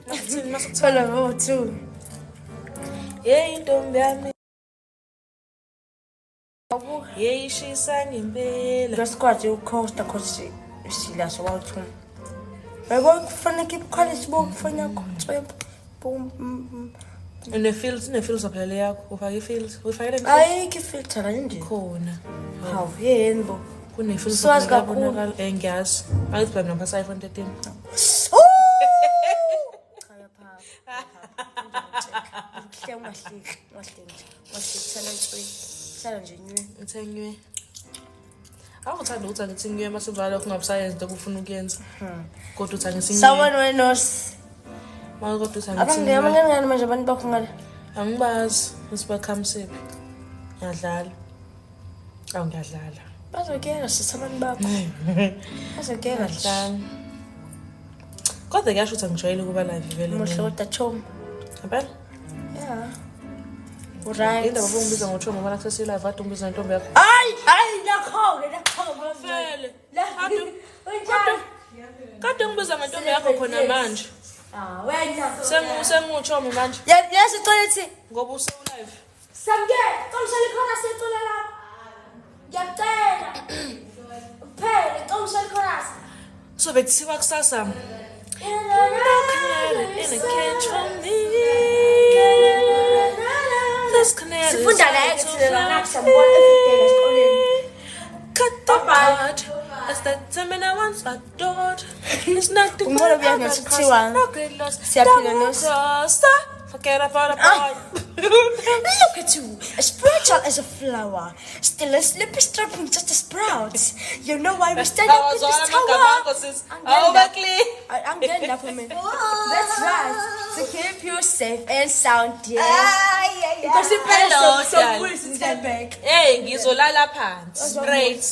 Masikuthini masikuthola 12:02. Hey ntombi yami. Hey shisa ngempela. Ngesikwazi ukhosta cause sila sobawu-two. Yabo kufanele keep quality bo ifoni yakho tswempu. Boom. Une-filter, une-filter phela le yakho. Ufake i-filter. Uyifakele i-filter? Ayikho ifilter la nje. Khona. Hawu yini bo. Kune-filter Siwazi phela kakhulu. yabonakala. Eh ngiyazi. Angithi phela mina ngiphatha iPhone 13. Cha yapha. Ngihle ungahleki, ungahleki nje. Ungahleki sala ntswe. Sala nje nywe. Ngithe nywe. Awuthanda ukuthi angithi nywe mase uvala lokho ungabusayenza into obufuna ukuyenza. Kodwa uthi angithi nywe. Sawubona wena Nos. Manje kodwa uthi angithi Abangene nywe. abangene ngani manje abantu bakho ngale? Angibazi ukuthi bakhamisephi. Ngiyadlala. Awu ngiyadlala. Bazokuyeka sisi abantu bakho. Bazokuyeka nje. Ngiyadlala. Kodwa kuyasho ukuthi angijwayele ukuba live vele. Muhle mina. kodwa chomi. Ngempela? Yeah. Right. Indaba ubungibiza ngochomi ngoba nakho sesi-live kade ungibiza ngentombi yakho. Hayi, hayi nakho-ke nakho-ke. Vele. La. Kade Unjani? kade ngibiza ngentombi yakho khona manje. Ah, wena. Senguchomi manje Yes, icela ithi ngoba usewu-live. Samke, cela likhona secula lakho. Ngiyacela. Kuphela, cela likhona. So bekuthiwa kusasa. No canary in a cage for me. This canary is Sifunda la ke to thina la fly. siyambona everyday esikoleni. Cut the cord. As that time I once adored. It's not the Ungcono kuya ngathi kuthiwa No great loss. siyaphila Double Nos. cross. Forget about the Ah. boy. Look at you, as fragile as a flower, still a slippery strapping just a sprout. You know why we stand up in this tower? Angeni lapho mina. That's right. To keep you safe and sound, dear. Because impela Hello, sokubuyisa ithembeke. Hey, ngizolala phansi. Straight.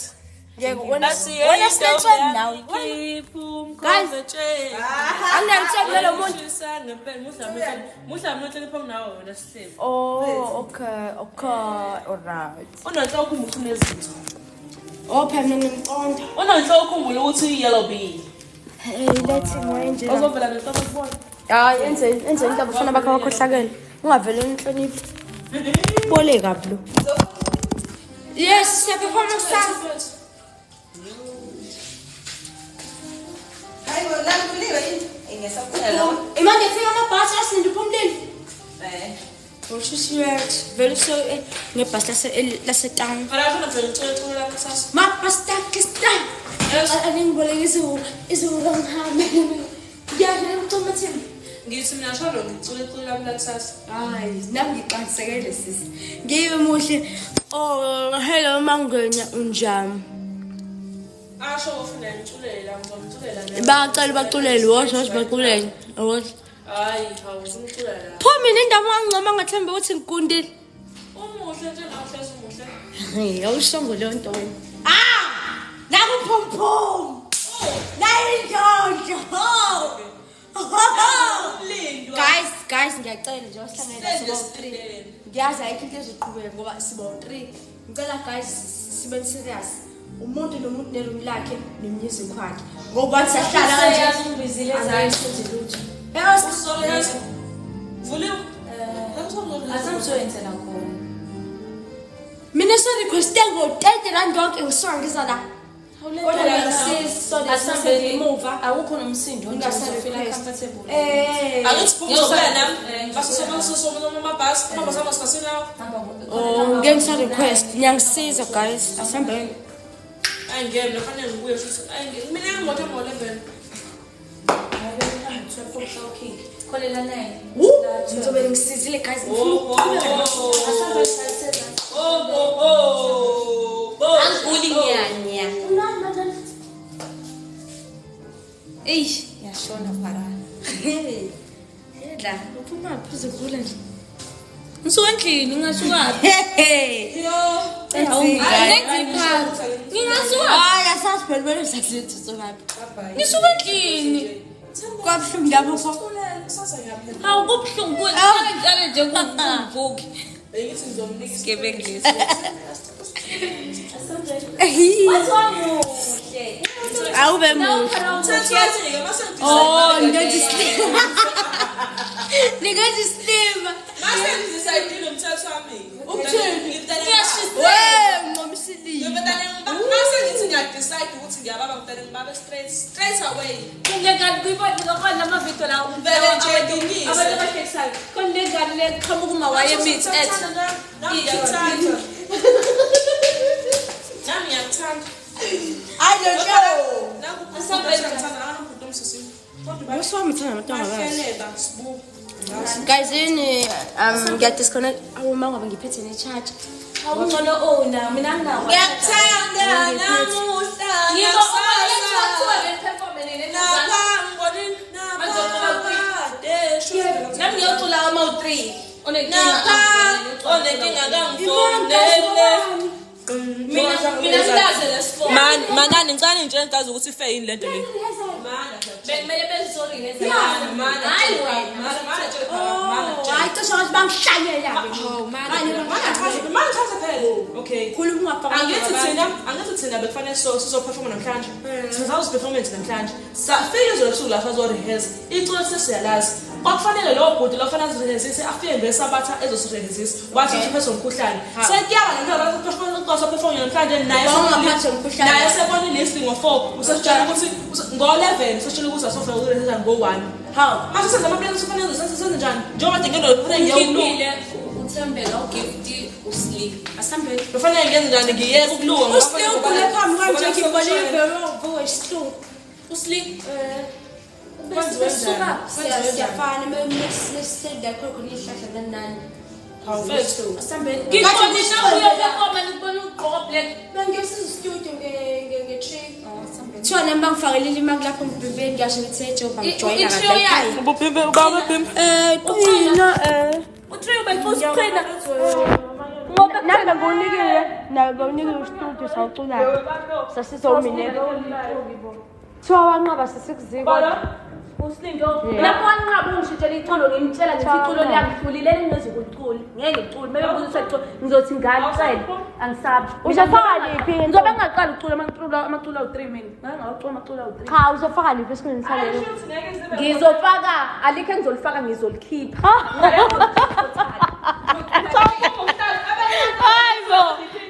Yebo, wena Basi, wena sinetsweni nawe. Guys, Anginamthembi nalo muntu. Muhle inhlonipho kunawe wena sihlezi. Oh, okay, alright. Unonhloko ukhumbula ukuthi unezinto. Oh, phela mina ngimqonda. Unonhloko ukhumbula ukuthi uyi-yellow bee. Hey, lethi ngoyenje. Ozovela nenhloko kubona. Hayi, enze into abafana bakho abakhohlakele. Ungavele unhloniphe. Bole kabi lo. Yes, siyaperforma kusasa. Hayi bo, la kuliwe yini? Ngiyasakuphela. Imanje fika amabhasi asinda uphumlile. Eh. Usho siyathi vele so ngebhasi lase lase town. Phela funa vele ngicela ucula lapho kusasa. Ma bastakistan. Aningibolekise iziwuka ngihambe. Ngiyadlala umculo thini. Ngithi mina sholo ngicula iculo lami la kusasa. Hayi, nami ngiqinisekele sisi. Ngibe muhle. Oh, hello mangwenya unjani? Asho ufuna ngiculele la ngizomculela la. Bacela baculele, washo washo baculele. Washo. Hayi, hawu ufuna ucula la. Pho mina indaba wangincoma ngathemba ukuthi ngikundile. Umuhle nje nawe hlezi umuhle. Hey, awusongo leyo nto wena. Ah! Naku phum phum. Nayindlondlo. Lindwa. Guys, guys ngiyacela nje sihlangene Sihlezi siba 3. silindele. Ngiyazi ayikho into ezoqhubeka ngoba siba 3. Ngicela guys sibe serious. Umuntu nomuntu neroom lakhe nemusic wakhe. Ngoba sahlala kanje. Useyazi ungibizile ezansi. Angisenze lutho. Yazi Usolo yazi. Vuliwe. Asamsoyenzela khona. mina so requeste ngo-30 rand yonke ngisuka ngiza la. Kodwa mina sis so Asambeni emuva. Akukho nomsindo nje uzofila Ngingasa-request. comfortable. Eh. Angithi phuma uzobuya nami. Basusa amabhasi, amabhasi amasikasini lawo. Oh, ngeke ngisa-request. Niyangisiza guys. Asambeni. Ayi ngeke mina kufanele ngibuye futhi. Ayi ngeke mina ngimoto ngo-11. Kholela 9. Woo! Ngizobe ngisizile guys. Ngifuna Oh, ukuqhubeka. oh, oh, oh, oh. Angiguli nyanya. Eish, yashona phara. Hey. Yedla, uphuma phi uzogula nje? Ngisuka endlini ngingasukaphi? Hey. Yo. Ngingasukaphi? Ngingasukaphi? Hayi, asazi phela wena usakuletha usukaphi. Ngisuka endlini. Kwabuhlungu lapho pho. Kusasa ngiyaphela. Hawu kubuhlungu kuze ngiqale nje kungivuki. Bengithi ngizomnika Isigebengu lesi. Awube muhle. Thatha ke mase Oh, ndothi sleep. Ningenza isilima. Mase ngidecide umthetho wami. Uthini? Ngiyashisa. We, ngoma isilima. Mase ngithi ngiyadecide ukuthi ngiyababa ngidale ngibaba straight away. Kungengani kuyibona ngakho lama video lawo. Vele nje nginise. Abantu abahlekisayo. Khona lengane leqhamuka uma wayemithi ethi Nami ngiyakuthanda. Nami ngiyakuthanda. Hayi lo nhlobo. Nangu ngiyakuthanda nangu ubhuti umsisi. Kodwa Uswami uthanda amantombazane. bahleleba sibu. Guys, yini ngiya disconnect. Awu uma ngoba ngiphethe ne charge. Awungcono owner mina nginawo. Ngiyakuthanda namuhla. Yebo uma nakusasa. kuthiwa le perform nene Nami ngiyocula ama u3. Onenkinga. Onenkinga kangifonele. Mina ngilaze lesi Manani ngicane nje ngikazi ukuthi ife yini lento le. Bekumele bezisori Mana Hayi wena. mana mana mana. Hayi cishe ngathi bangishanyela ke. Mana chaza phela. Okay. Khuluma ungafaka. Angithi thina bekufanele sizoperforma namhlanje. Sizawu performance namhlanje. Safika izolo ebusuku lapha sizorehearse. Iculo sesiyalazi. Kwakufanele lowo bhuti lo fanele asirehearsise afike ngesabatha ezosirehearsisa. Wathi uthi phezulu umkhuhlane. Sekuyaba namhlanje perform namhlanje naye Bawungaphathwa umkhuhlane. Naye sebona ilist ngo4 usesitshela ukuthi ngo11 usesitshela ukuthi asofika ukurehearsa ngo1. Hawu. Manje senza ama-plan kufanele senze njani? Njengoba kade ngento kufanele ngiyokuluka. Ukhipile uThembeka uGift uSli. Asambeni. Kufanele ngenze njani ngiyeke ukuluka ngoba Usile kufanele ugule phambi kwami nje kufanele ngibone vele uvuka isihlungu. USli. Kwenziwe njani? Kwenziwe njani? Siyafana mesisenda khona ihlahla nani nani. Hawu mfethu. Asambeni. Ngikubona uyoperforma ngikubona ugqoka black. Bengiyosiza studio nge-tree. Kuthiwa nami bangifakelile imali lapho ngibhebhe ngiyasho ngithi hey Joe bangijoyina I-trio yakhe. Ububhimbe ubaba bhimbe. Qina eh. U3 ubecusa uqhina. Nami bengiwunikile nawe bawunikile ustudio sawuculayo. Sasizomine. Kuthiwa wanqaba sisikuziko. USli lapho wanqaba ungishintshela iculo ngimtshela ngithi iculo liyangihlulile lengizokucula. Ngeke ngicule. Mebe buza ukuthi ngizothi ngacela angisabi. Uzofaka liphi? Ngizobe ngingaqala ukucula amaculo amaculo awu3 mina. Ngangawacula amaculo awu3. Cha uzofaka liphi esikhundleni salelo? Ngizofaka alikho engizolifaka ngizolikhipha. Hayibo,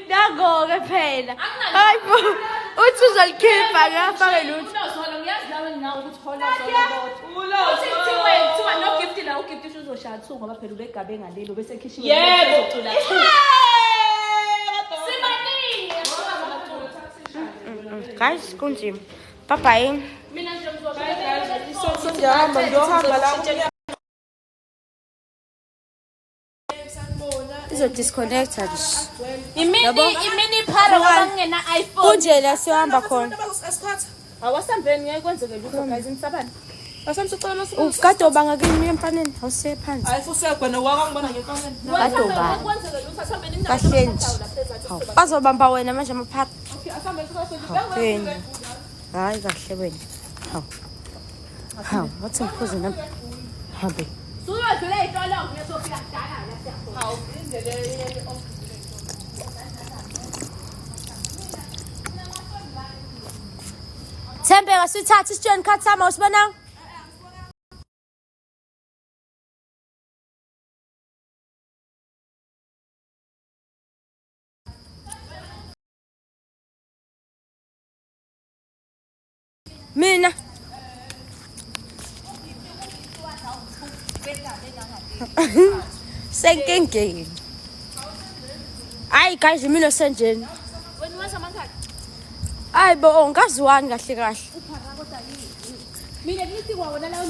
nango-ke phela. Hayibo, uthi uzolikhipha ngafake lutho. Unozola ngiyazi nawe nginawo ukuthi hola zola kodwa. Uthi kuthiwe kuthiwa no gift la ugift uzoshaya 2 ngoba phela ubegabe ngalelo bese ekhishiwe. Yebo. Uzocula 2. Sibaningi. Guys, kunzima. Bye bye. Mina nje ngizoba Sengiyahamba ngiyohamba la. Izodisconnecta nje. Imini phara ngoba ngingena iPhone. Kunje la siyohamba khona. Awasambeni ngeke kwenzeke lutho guys nisabani. Ukade ubanga kimi emfaneni awusiye phansi. Hayi futhi wena wakangibona ngemfaneni. Kade ubani? Kwenzeke lutho asambeni Kahle nje. Hawu, bazobamba wena manje amaphara. Hawu, hayi kahle wena. Hawu. Hawu, wathi ngiphuze nami. Hambe. Suyodlula ey'tolo ngiyosofika kudala la siyakhona. Thembeka sithathe isitsheni khathama usibona? Mina Senkengeni. Hayi guys mina senjeni. Wena wenza amangaki? Hayi bo ngaziwani kahle kahle. Mina ngithi kwawona la.